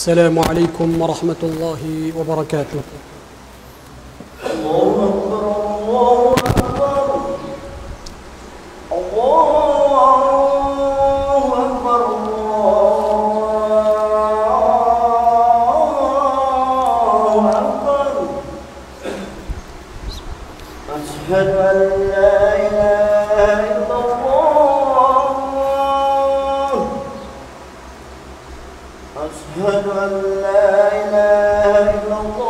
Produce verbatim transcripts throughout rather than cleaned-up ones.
السلام عليكم ورحمة الله وبركاته. الله أكبر، الله أكبر. الله أكبر، الله أكبر. أشهد أن لا إله إلا الله. أشهد أن لا إله إلا الله.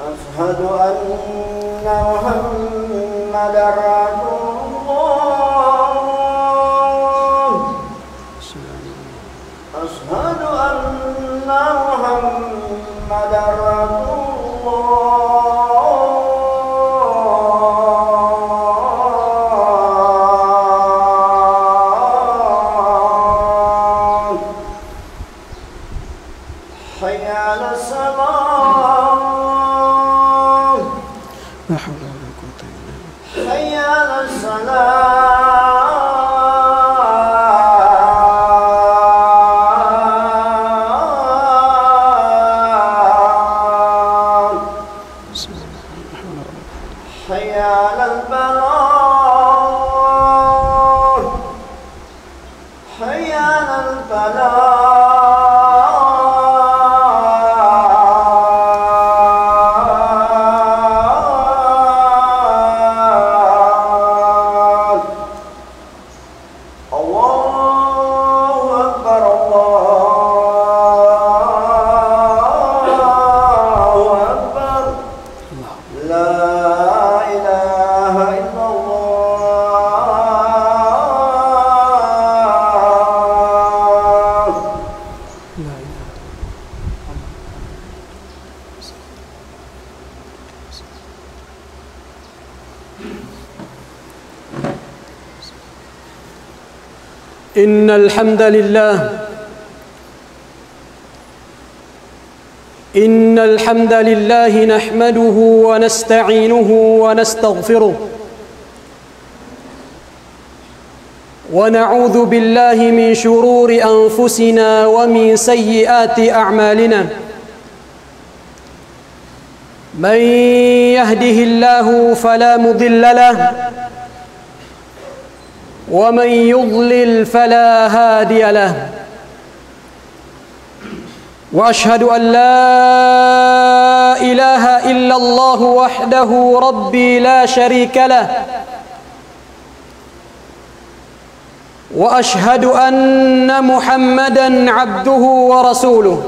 أشهد أن محمدا رسول الله. أشهد أن محمدا رسول الله. حي على الصلاة. لا حول ولا قوة إلا بالله. حي على الصلاة. حي على الفلاح. حي على الفلاح. الله أكبر، الله أكبر. لا إله إلا الله. إن الحمد لله، إن الحمد لله نحمده ونستعينه ونستغفره، ونعوذ بالله من شرور أنفسنا ومن سيئات أعمالنا. من يهده الله فلا مضل له، ومن يضلل فلا هادي له. وأشهد أن لا إله إلا الله وحده ربي لا شريك له، وأشهد أن محمدا عبده ورسوله،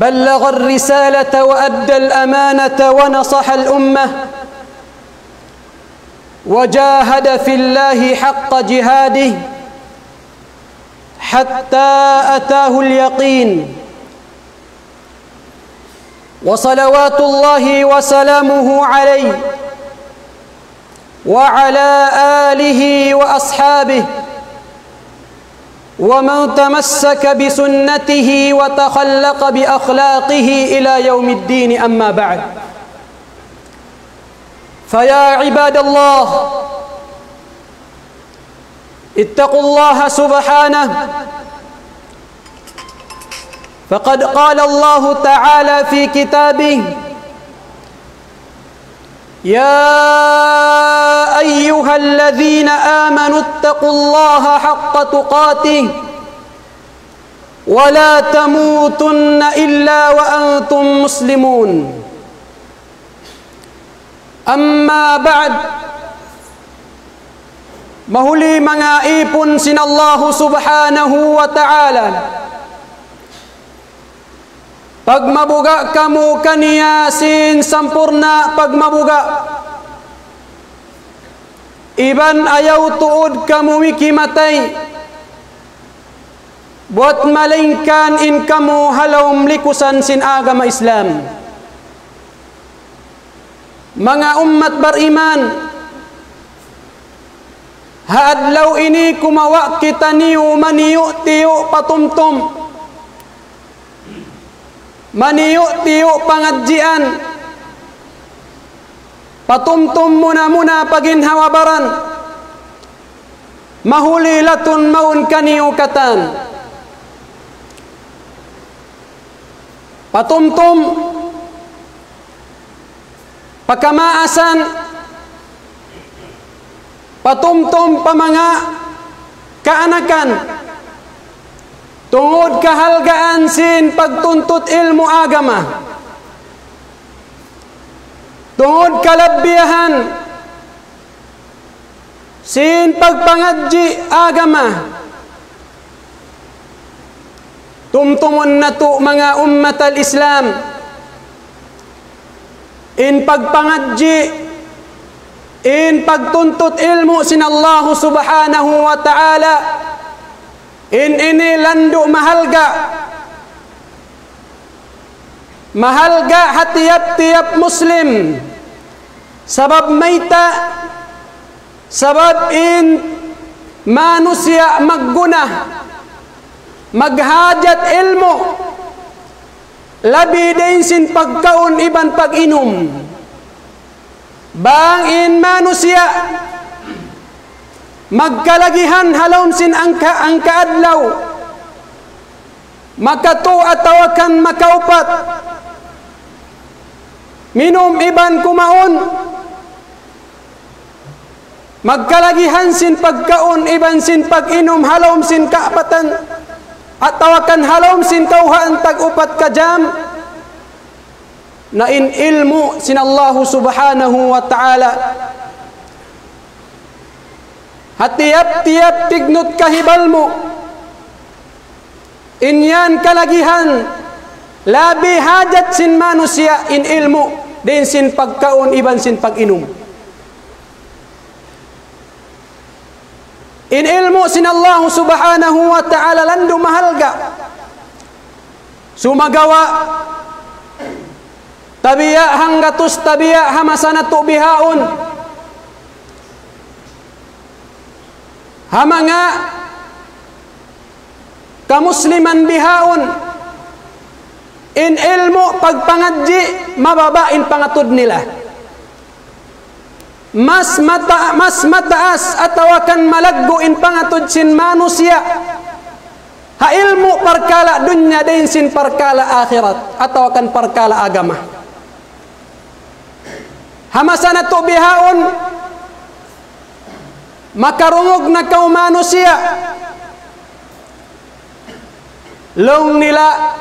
بلغ الرسالة وأدى الأمانة ونصح الأمة، وجاهد في الله حق جهاده حتى أتاه اليقين. وصلوات الله وسلامه عليه وعلى آله وأصحابه ومن تمسك بسنته وتخلق بأخلاقه إلى يوم الدين، أما بعد. فيا عباد الله، اتقوا الله سبحانه، فقد قال الله تعالى في كتابه: يا أيها الذين آمنوا اتقوا الله حق تقاته ولا تموتن إلا وأنتم مسلمون. أما بعد، mahuli manga ipun sin Allahu Subhanahu wa Ta'ala, pagmabuga' kamu kaniya sin sampurna' pagmabuga', iban ayaw tuud kamu mikimatay, buwat malaingkan in kamu ha lawm likusan sin agama Islam. Manga ummat bariman, ha adlaw ini kumawa' kitaniyu maniyu'-tiyu' patumtum. Maniyu'-tiyu' pangadjian, patumtum muna-muna pa ginhawa-baran, mahuli latun mawn kaniyu katan. Patumtum pa kamaasan, patumtum pa manga kaanakan, tungud kahalgaan sin pagtuntut ilmu' agama, tungud kalabbiyahan sin pagpangadji' agama. Tumtumun natu' manga ummat al-Islam, in pagpangadji', in pagtuntut ilmu' sin Allahu Subhanahu wa Ta'ala, in ini landu' mahalga'. Mahalga' ha tiyap-tiyap Muslim. Sabab mayta', sabab in manusiya' magguna, maghajat ilmu', labi dayn sin pagkaun iban pag-inum. Bang in manusiya' magkalagihan ha lawm sin angka, angka adlaw, makatu atawa kan makaupat, minum iban kumaun, magkalagihan sin pagkaun iban sin pag-inum ha lawm sin kaapatan, atawa kan ha lawm sin kawhaan tag-upat ka jam, na in ilmu' sin Allahu Subhanahu wa Ta'ala, ha tiyap-tiyap tignut kahibal mu, in yan kalagihan, labi hajat sin manusiya' in ilmu', dayn sin pagkaun iban sin pag-inum. In ilmu' sin Allahu Subhanahu wa Ta'ala landu' mahalga'. Sumagawa', tabiya' hanggatus tabiya' ha masa natu' bihaun, ha manga kamusliman bihaun, in ilmu' pagpangadji' mababa' in pangatud nila. Mas mata-, mas mataas atawa kan malaggu' in pangatud sin manusiya' ha ilmu' parkala' dunya dayn sin parkala' akhirat atawa kan parkala' agama. Ha masa natu' bihaun, makarungug na kaw manusiya'. Laung nila,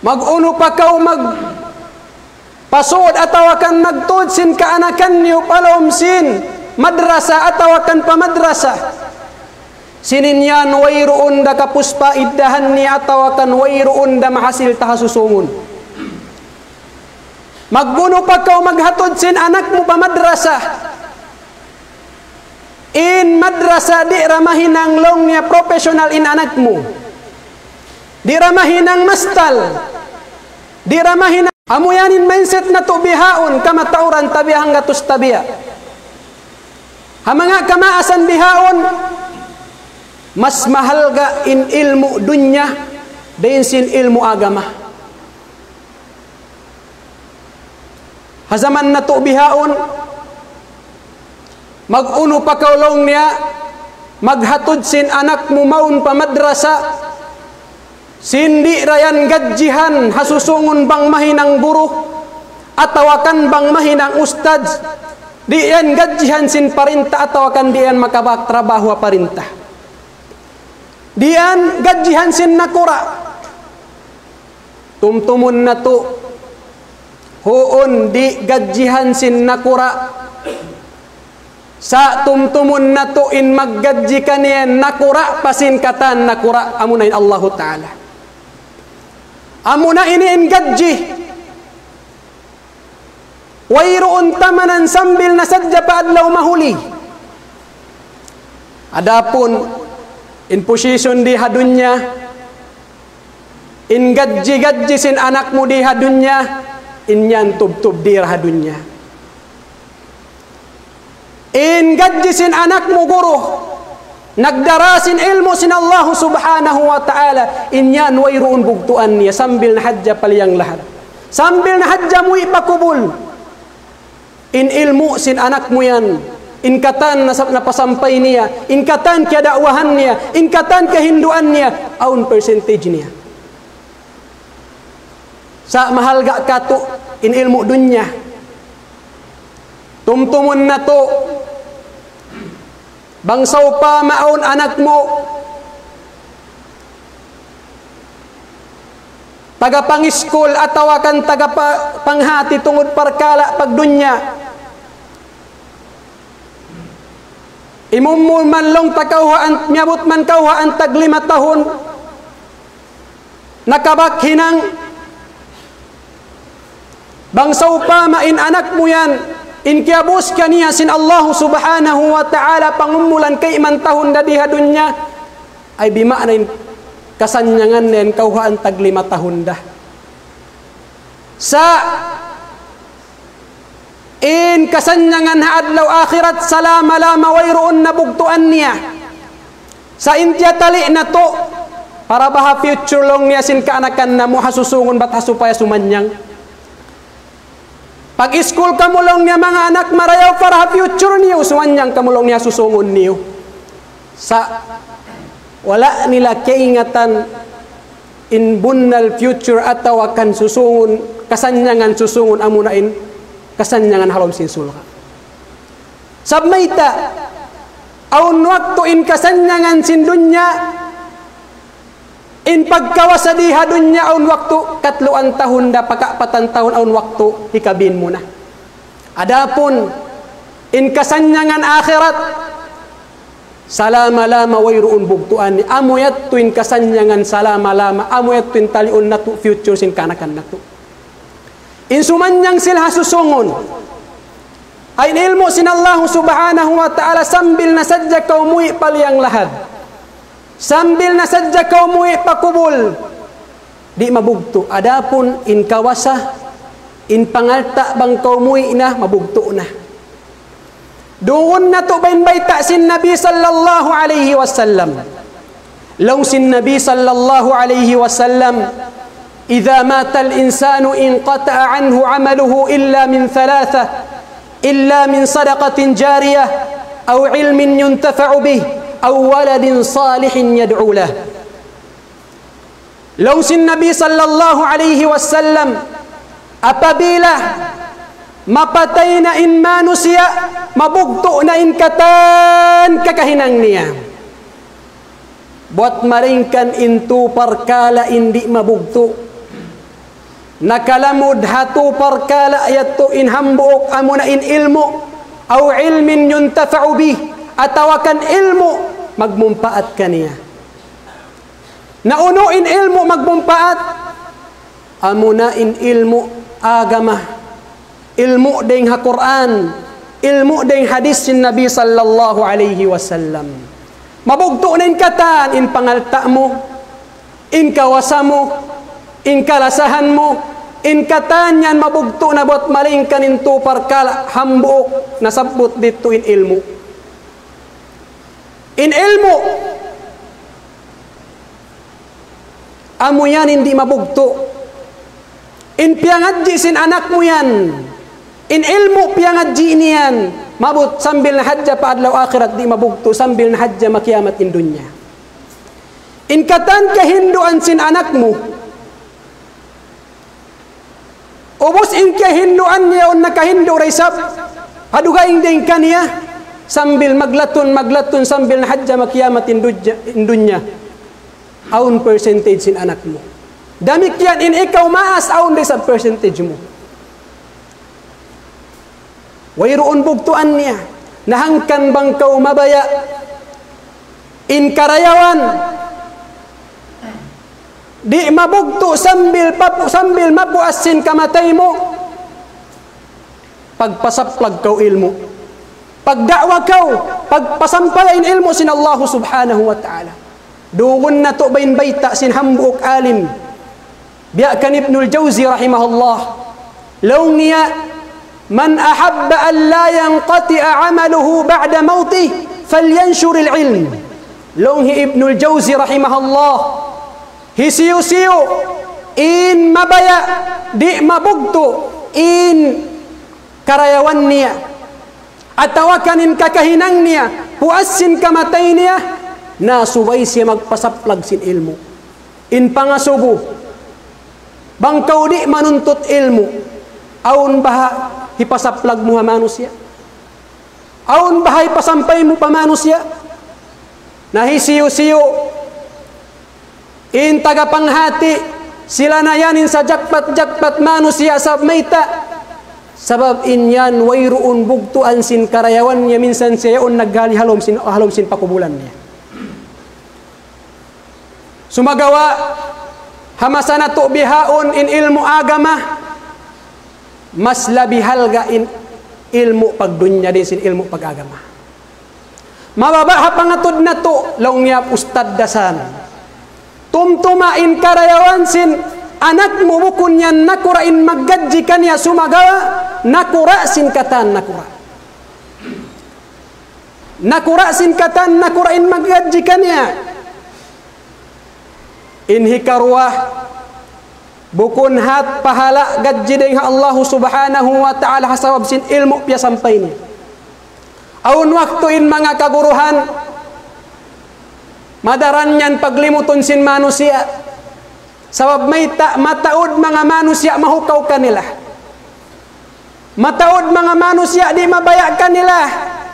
mag-unu pa kaw magpasud atawa kan magtud sin kaanakan niyu pa lawm sin madrasa atawa kan pa madrasa. Sin in yan wayruun da kapuspaiddahan niya atawa kan wayruun da mahasil ta ha susungun. Mag-unu pa kaw maghatud sin anak mu pa madrasa. In madrasa di' ra mahinang laung niya professional in anak mu. Di' ra mahinang mastal. Di' ra mahinang. Amu yan in mindset natu' bihaun, kamatauran tabiya' hanggatus tabiya'. Ha manga kamaasan bihaun, mas mahalga' in ilmu' dunya dayn sin ilmu' agama. Ha jaman natu' bihaun, mag-unu pa kaw laung niya, maghatud sin anak mu mawn pa madrasa, sin di' ra yan gadjihan ha susungun bang mahinang guru, atawa kan bang mahinang ustadz, di' yan gadjihan sin parinta atawa kan di' yan makabak trabaho ha parinta. Di' yan gadjihan sin nakura'. Tumtumun natu'. Huun, di' gadjihan sin nakura'. Sa' tumtumun natu' in maggadji kaniya nakura' pa sin katan nakura', amuna in Allahu Ta'ala. Amuna ini in gadji. Wayruun tamanan sambil na sadja pa adlaw mahuli. Adapun in position di ha dunya, in gadji-gadji sin anak mu di ha dunya, in yan tubtub di ha dunya. In gadji sin anak mu guru, Nagdara sin ilmu' sin Allah subhanahu wa ta'ala, in yan wayruun bugtuan niya, sambil na hadja paliyang lahad. Sambil na hadja muwi' pa kubul. In ilmu' sin anak mu yan, in katan na, napasampay niya, in katan kiyada'wahan niya, in katan kiyahinduan niya, awn percentage niya. Sa' mahalga' katu' in ilmu' dunya. Tumtumun natu', bang sawpama awn anak mu, taga pangiskul atawa kan taga pa-, panghati tungud parkala' pagdunya. Imumul man laung ta kawhaan, miyabut man kawhaan tag lima tahun, nakabak hinang. Bang sawpama in anak mu yan, in kiyabus kaniya sin Allah subhanahu wa ta'ala pangumulan kayman tahun da di ha dunya, ay bima'na in kasannyangan niya in kawhaan tag lima tahun da. Sa' in kasannyangan ha adlaw akhirat, salama-lama wayruun na bugtuan niya. Sa' in tiyatali' natu', para baha' future laung niya sin kaanakan namu' ha susungun bat ha supaya sumannyang. Pag-iskul kamu laung niya manga anak marayaw para ha future niyu, sumannyang kamu laung niya susungun niyu. Sa' wala' nila kaingatan in bunnal future atawa kan susungun, kasannyangan susungun amuna in kasannyangan ha lawm sin surga'. Sabab mayta', awn waktu in kasannyangan sin dunya, in pagkawasa di ha dunya awn waktu, katluan tahun da, pakapatan tahun awn waktu, hikabin mu na. Adapun in kasannyangan akhirat, salama-lama wayruun bugtuan niya. Amu yadtu in kasannyangan salama-lama, amu yadtu in taliun natu' future sin kaanakan natu'. In sumannyang sila ha susungun. Ay in ilmu' sin Allah subhanahu wa ta'ala sambil na sadja kaw muwi' paliyang lahad. Sambil na sadja kaw muwi' pa kubul. Di' mabugtu'. Adapun in kawasa, in pangalta' bang kaw muwi' na, mabugtu' na. Duun natu' ba in bayta' sin Nabi sallallahu alayhi wasallam. Laung sin Nabi sallallahu alayhi wasallam, إذا مات الإنسان انقطع عنه عمله إلا من ثلاثة، إلا من صدقة جارية، أو علم ينتفع به، أو ولد صالح يدعو له. Laung sin Nabi sallallahu alayhi wasallam, apabila mapatay na in manusiya', mabugtu' na in katan kakahinang niya. Buwat malayngkan in tū parkala' in di' mabugtu'. Nakalamud ha tū parkala' yadtu in hambuuk amuna in ilmu', أو علم ينتفع به, atawa kan ilmu' magmumpaat kaniya. Na unu in ilmu' magmumpaat? Amuna in ilmu' agama, ilmu' dayng ha Qur'an, ilmu' dayng hadis sin Nabi sallallahu alayhi wasallam. Mabugtu' na in katan, in pangalta' mu, in kawasa mu, in kalasahan mu, in katan yan mabugtu' na buwat malayngkan in tū parkala' hambuuk nasabbut didtu in ilmu'. In ilmu', amu yan in di' mabugtu'. In piyangadji' sin anak mu yan, in ilmu' piyangadji' niyan, maabut sambil na hadja pa adlaw akhirat di' mabugtu', sambil na hadja makiyamat in dunya. In katan kahinduan sin anak mu, ubus in kahinduan niya awn nakahindu' da isab, ha dugaing dayn kaniya, sambil maglatun, maglatun, sambil na hadja makiyamat in dunya, in dunya. Awn percentage sin anak mu. Damikkiyan in ikaw maas, awn da isab percentage mu. Wayruun bugtuan niya. Na hangkan bang kaw mabaya' in karayawan, di' mabugtu' sambil papu-, sambil mapuas sin kamatay mu. Pagpasaplag kaw ilmu'. Pagda'wa kaw, pagpasampay in ilmu' sin Allah subhanahu wa ta'ala. Duun natu' ba in bayta' sin hambuuk alim. Biya' kan Ibnul Jawzi rahimahullah. Laung niya, من أحب أن لا ينقطع عمله بعد موته فلينشر العلم. Laung hi Ibnul Jawzi rahimahullah, hisiyu-siyu in mabaya' di' mabugtu' in karayawan niya, atawa kan in kakahinang niya, puas sin kamatay niya, na subay siya magpasaplag sin ilmu'. In pangasubu, bang kaw di' manuntut ilmu', awn baha' hipasaplag mu ha manusiya'? Awn baha' hipasampay mu pa manusiya'? Na hisiyu-siyu in taga panghati, sila na yan in sajakpat-jakpat manusiya'. Sabab mayta'? Sabab in yan wayruun bugtuan sin karayawan niya, minsan siya yaun naggali ha lawm sin, ha lawm sin pakubulan niya. Sumagawa', ha masa natu' bihaun in ilmu' agama, mas labi halga' in ilmu' pagdunya dayn sin ilmu' pag-agama. Mababa' ha pangatud natu', laung niya Ustad Dasan. Tumtuma in karayawan sin anak mu, bukun yan nakura' in maggadji kaniya, sumagawa' nakura' sin katan nakura'. Nakura' sin katan nakura' in maggadji kaniya. In hikaruwa, bukun hat pahala' gadji dayn ha Allahu Subhanahu wa Ta'ala ha sabab sin ilmu' piyasampay niya. Awn waktu in manga kaguruhan, madaran yan paglimutun sin manusiya'. Sabab mayta'? Mataud manga manusiya' mahukaw kanila. Mataud manga manusiya' di' mabaya' kanila.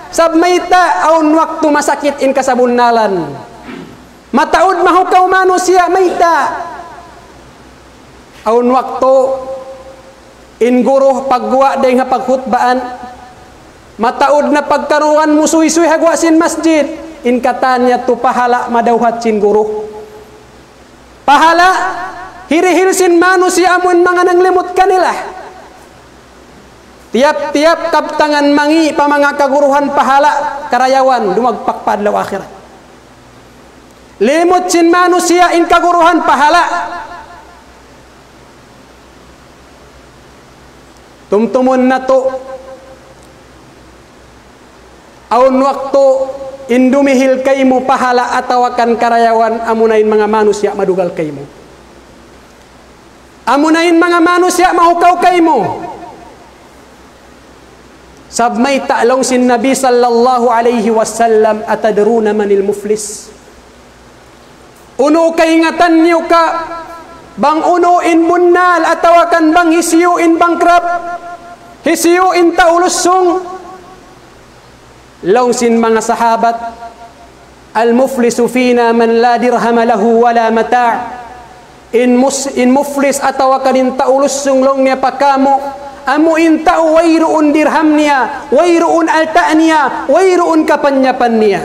Sabab mayta'? Awn waktu masakit in kasabunnalan. Mataud mahukaw manusiya', mayta'? Awn waktu in guru pagguwa' dayn ha pagkhutbaan, mataud na pagkarungugan mu suysuy ha guwa' sin masjid, in katan yadtu pahala' madawhat sin guru. Pahala' hirihil sin manusiya' amun manga nanglimut kanila. Tiyap-tiyap kabtangan mangi' pa manga kaguruhan pahala' karayawan dumagpak pa adlaw akhirat. Limut sin manusiya' in kaguruhan pahala'. Tumtumun natu', awn waktu in dumihil kaymu pahala' atawa kan karayawan, amuna in manga manusiya' madugal kaymu. Amuna in manga manusiya' mahukaw kaymu. Sabab mayta'? Laung sin Nabi sallallahu alayhi wasallam, أتدرون من المفلس؟ Unu kaingatan niyu ka bang unu in bunnal atawa kan bang hisiyu in bankrupt, hisiyu in tau lussung? Laung sin manga sahabat, المفلس فينا من لا درهم له ولا متاع. In mus-, in muflis atawa kan in tau lussung laung niya pa kamu', amu in tau wayruun dirham niya, wayruun alta' niya, wayruun kapanyapan niya.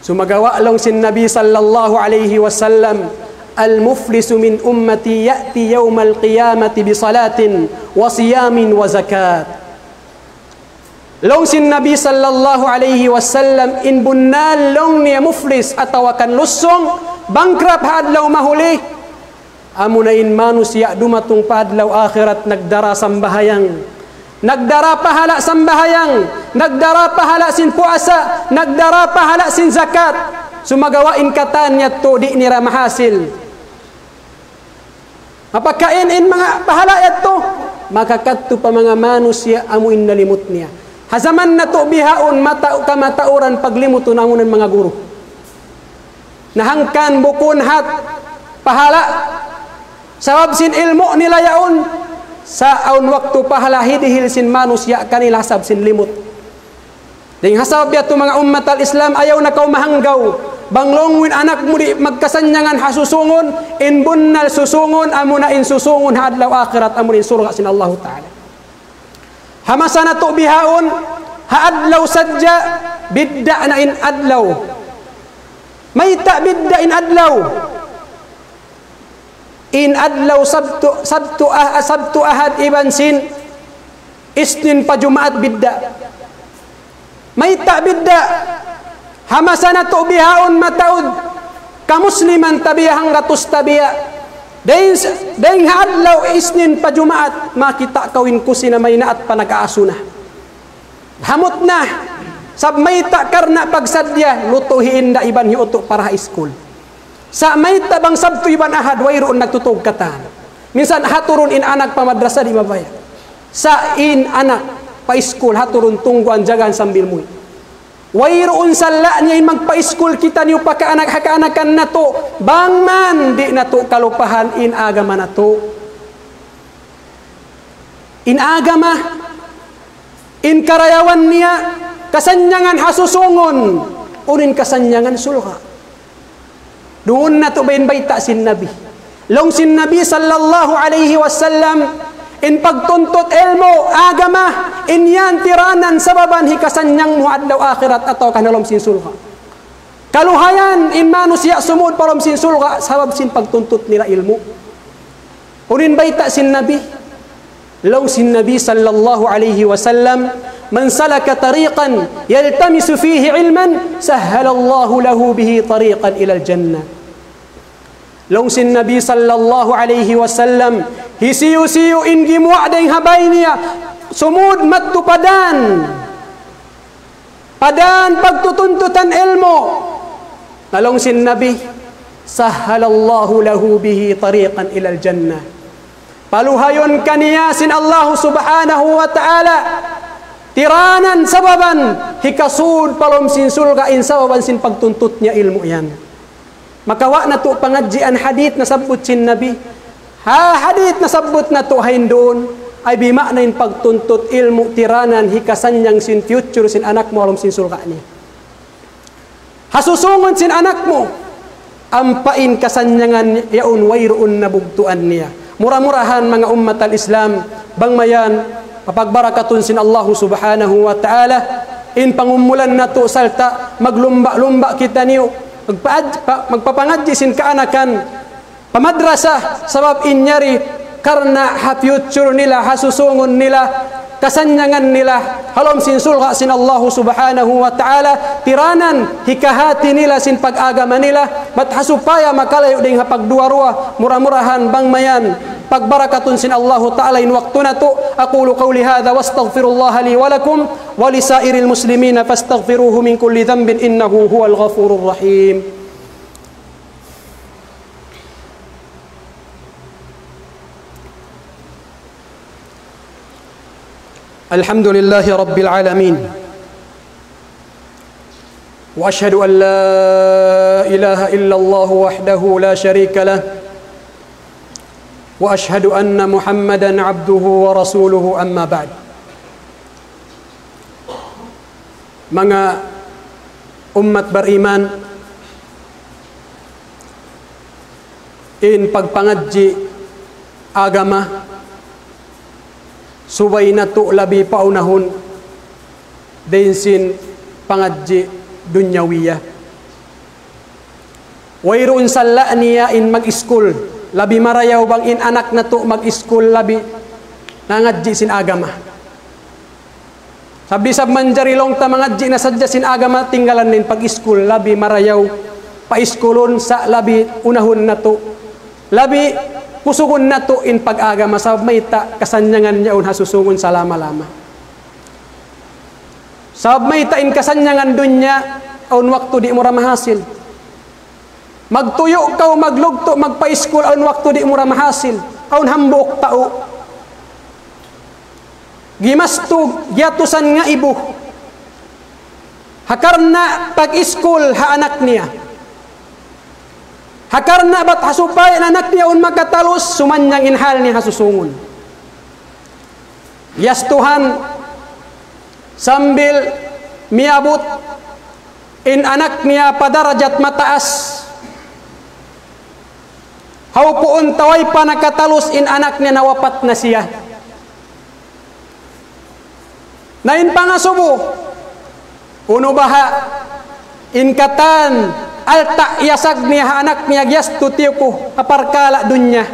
Sumagawa' laung sin Nabi sallallahu alayhi wasallam, المفلس من أمتي يأتي يوم القيامة بصلاة وصيام وزكاة. Laung sin Nabi sallallahu alayhi wasallam, in bunnal laung niya muflis atawa kan lussung, bankrupt ha adlaw mahuli, amuna in manusiya' dumatung pa adlaw akhirat nagdara sambahayang, nagdara pahala' sambahayang, nagdara pahala' sin puasa, nagdara pahala' sin zakat. Sumagawa' in katan yadtu di' nira mahasil. Apakain in manga pahala' yadtu? Makakadtu pa manga manusiya' amu in nalimut niya. Ha jaman natu' bihaun, mata-, kamatauran paglimutun amu in manga guru. Na hangkan bukun hat pahala', sabab sin ilmu' nila yaun, sa' awn waktu pahala' hidihil sin manusiya' kanila sabab sin limut. Dayn ha sabab yadtu, manga ummat al-Islam, ayaw na kaw mahanggaw. Bang laung mu in anak mu di' magkasannyangan ha susungun, in bunnal susungun, amuna in susungun ha adlaw akhirat, amuna in surga' sin Allahu Ta'ala. Ha masa natu' bihaun, ha adlaw sadja, bidda' na in adlaw. Mayta' bidda' in adlaw? In adlaw Sabtu, Sabtu, ah, Sabtu, Ahad, iban sin Isnin pa Jumaat bidda'. Mayta' bidda'? Ha masa natu' bihaun mataud kamusliman tabiya' hanggatus tabiya'. Dayn, dayn ha adlaw Isnin pa Jumaat, makita' kaw in kusina maynaat pa nag-aasu na. Hamut na. Sabab mayta'? Karna' pagsadja, lutu' hi inda' iban hi utu' para ha iskul. Sa' mayta' bang Sabtu iban Ahad, wayruun nagtutug katan. Minsan haturun in anak pa madrasa di' mabaya'. Sa' in anak pa iskul, haturun tungguan jagaan sambil muwi'. Wayruun sala' niya in magpa-iskul kitaniyu pa kaanak-, ha kaanakan natu', bang man di' natu' kalupahan in agama natu'. In agama, in karayawan niya, kasannyangan ha susūngun, unu in kasannyangan sulga'. Duun natu' ba in bayta' sin Nabi. Laung sin Nabi sallallahu alayhi wasallam, in pagtuntut ilmu' agama, in yan tiranan sababan hikasannyang mu adlaw akhirat atawa kan ha lawm sin sulga'. Kaluhayan in manusiya' sumud pa lawm sin sulga' sabab sin pagtuntut nila ilmu'. Unu in bayta' sin Nabi? Laung sin Nabi sallallahu alayhi wasallam, من سلك طريقا يلتمس فيه علما سهل الله له به طريقا إلى الجنة. Laung sin Nabi sallallahu alayhi wasallam, hisiyu-siyu in gimuwa' dayng ha bāy niya, sumud madtu pa dān, pa dān pagtutuntutan ilmu'. Na laung sin Nabi, سهل الله له به طريقا إلى الجنة. Paluhayun kaniya sin Allahu subhanahu wa ta'ala tiranan sababan hikasud pa lawm sin sulga' in sababan sin pagtuntut niya ilmu' yan. Makawa' natu' pangadjian hadith nasabbut sin Nabi. Ha hadith nasabbut natu' ha yan duun, ay bima'na in pagtuntut ilmu' tiranan hikasannyang sin future sin anak mu ha lawm sin sulga' niya. Ha susūngun sin anak mu, ampa in kasannyangan yaun wayruun na bugtuan niya. Mura-murahan manga ummat al-Islam, bang mayan, papagbarakatun sin Allahu subhanahu wa ta'ala, in pangumulan natu' sarta' maglumba'-lumba' kitaniyu, magpaaj-, pa-, magpapangadji' sin kaanakan, pa madrasa, sabab in yari karna' ha future nila, ha susūngun nila, kasannyangan nila, ha lawm sin sulga' sin Allahu subhanahu wa ta'ala, tiranan, hikahati nila sin pag-agama nila, bat ha supaya makalayu' dayng ha pagduwa-ruwa, mura-murahan bang mayan, pagbarakatun sin Allahu ta'ala in waktu natu'. أقول قولي هذا وأستغفر الله لي ولكم ولسائر المسلمين فاستغفروه من كل ذنب إنه هو الغفور الرحيم. الحمد لله رب العالمين. وأشهد أن لا إله إلا الله وحده لا شريك له. وأشهد أن محمدا عبده ورسوله، أما بعد. Manga ummat bariman, in pagpangadji' agama, subay natu' labi paunahun dayn sin pangadji' dunyawiya. Wayruun sala' niya in mag-iskul, labi marayaw bang in anak natu' mag-iskul labi nangadji' sin agama. Sabab di' isab manjari laung ta mangadji' na sadja sin agama, tinggalan in pag-iskul, labi marayaw paiskulun sa' labi unahun natu', labi kusugun natu' in pag-agama, sabab mayta'? Kasannyangan yaun ha susūngun salama-lama. Sabab mayta'? In kasannyangan dunya, awn waktu di' mu ra mahasil. Magtuyu' kaw, maglugtu', magpaiskul, awn waktu di' mu ra mahasil. Awn hambuuk tau gimastu giyatusan ngaibu ha karna' pag-iskul ha anak niya. Ha karna' bat ha supaya in anak niya awn makatalus, sumannang in hal niya ha susūngun. Giyastuhan sambil miyabut in anak niya pa darajat mataas. Hawpuun ta way pa nakatalus in anak niya, nawapat na siya. Na in pangasubu, unu baha' in katan alta' iyasag niya ha anak niya, giyastu tiyuku ha parkala' dunya.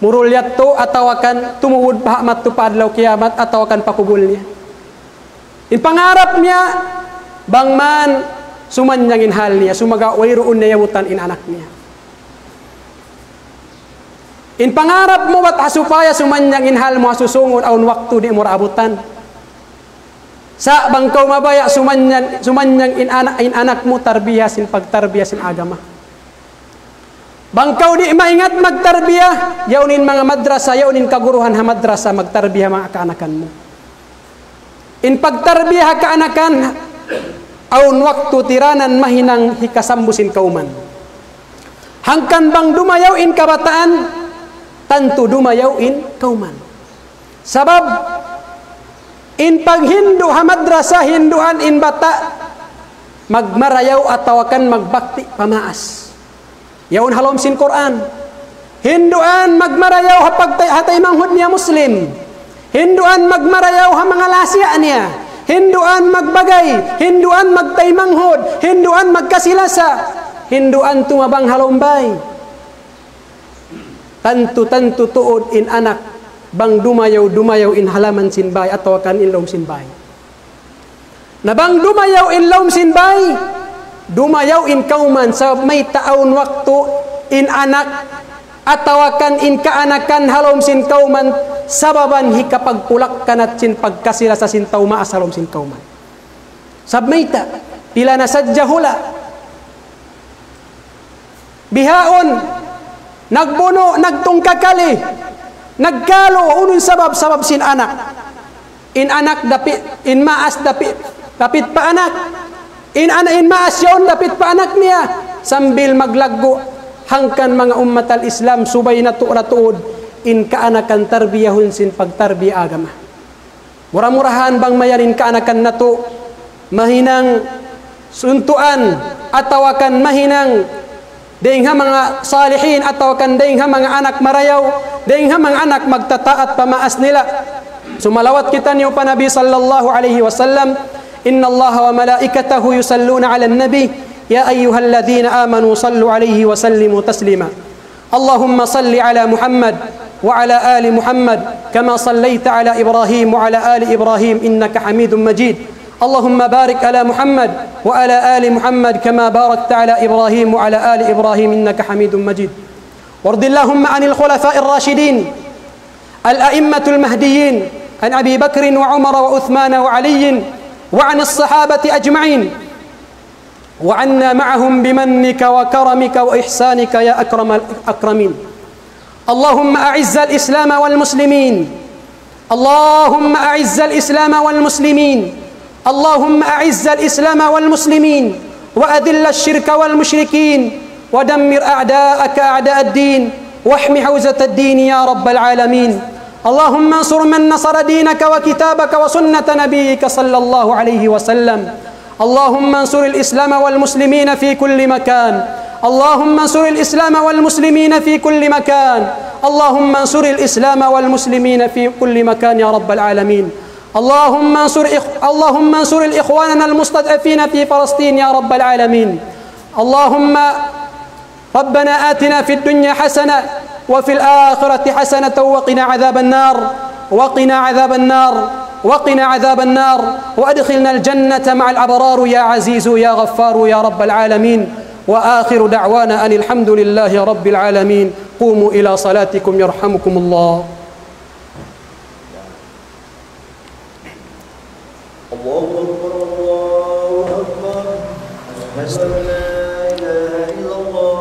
Murul yadtu atawa kan tumubud baha' madtu pa adlaw kiyamat atawa kan pa kubul niya. In pangarap niya, bang man sumannang in hal niya, sumagawa' wayruun niya yabutan in anak niya. In pangarap mu bat ha supaya sumannang in hal mu ha susūngun, awn waktu di' mu ra abutan. Sa' bang kaw mabaya' sumannang, sumannang in anak, in anak mu tarbiya sin pagtarbiya sin agama. Bang kaw di' maingat magtarbiya, yaun in manga madrasa, yaun in kaguruhan ha madrasa, magtarbiya manga kaanakan mu. In pagtarbiya ha kaanakan, awn waktu tiranan mahinang hikasambu sin kawman. Hangkan bang dumayaw in kabataan, tantu dumayaw in kawman. Sabab, in paghindu' ha madrasa, hinduan in bata', magmarayaw atawa kan magbakti pa maas. Yaun ha lawm sin Qur'an. Hinduan magmarayaw ha pagtay-, ha taymanghud niya Muslim. Hinduan magmarayaw ha manga lasiya niya. Hinduan magbagay, hinduan magtaymanghud, hinduan magkasilasa, hinduan tumabang ha lawm bay. Tantu-tantu tuud in anak, bang dumayaw-dumayaw in halaman sin bay, atawa kan in lawm sin bay. Na bang dumayaw in lawm sin bay, dumayaw in kawman, sabab mayta' awn waktu in anak, atawa kan in kaanakan ha lawm sin kawman, sababan hikapagpulak-kanat sin pagkasilasa sin tau maas ha lawm sin kawman. Sabab mayta', pila na sadja hula'. Bihaun, nagbunu', nagtungkakali, nagkalu, unu in sabab, sabab sin anak. In anak dapit, in maas dapit, dapit pa anak. In ana-, in maas yaun dapit pa anak niya. Sambil maglaggu' hangkan manga ummat al-Islam, subay natu' ra tuud in kaanakan tarbiyahun sin pagtarbiya agama. Mura-murahan bang mayan in kaanakan natu', mahinang suntuan, atawa kan mahinang dayng ha manga salihin, atawa kan dayng ha manga anak marayaw, dayng ha manga anak magtataat pa maas nila. Sumalawat kitaniyu pa Nabi sallallahu alayhi wasallam, إن الله وملائكته يصلون على النبي، يا أيها الذين آمنوا صلوا عليه وسلموا تسليما. اللهم صل على محمد وعلى آل محمد كما صليت على إبراهيم وعلى آل إبراهيم إنك حميد مجيد. اللهم بارك على محمد وعلى آل محمد كما باركت على إبراهيم وعلى آل إبراهيم إنك حميد مجيد. وارض اللهم عن الخلفاء الراشدين الأئمة المهديين، عن أبي بكر وعمر وعثمان وعلي وعن الصحابة أجمعين، وعنا معهم بمنك وكرمك وإحسانك يا أكرم الأكرمين. اللهم أعز الإسلام والمسلمين. اللهم أعز الإسلام والمسلمين. اللهم أعز الإسلام والمسلمين، وأذل الشرك والمشركين، ودمر أعداءك أعداء الدين، واحم حوزة الدين يا رب العالمين. اللهم انصر من نصر دينك وكتابك وسنة نبيك صلى الله عليه وسلم. اللهم انصر الإسلام والمسلمين في كل مكان. اللهم انصر الإسلام والمسلمين في كل مكان. اللهم انصر الإسلام والمسلمين في كل مكان يا رب العالمين. اللهم انصر إخ-، اللهم انصر الإخواننا المستضعفين في فلسطين يا رب العالمين. اللهم ربنا آتنا في الدنيا حسنة وفي الآخرة حسنة وقنا عذاب النار، وقنا عذاب النار، وقنا عذاب النار، وأدخلنا الجنة مع الأبرار يا عزيز يا غفار يا رب العالمين. وآخر دعوانا أن الحمد لله رب العالمين. قوموا إلى صلاتكم يرحمكم الله. الله أكبر، الله أكبر. أشهد أن لا إله إلا الله.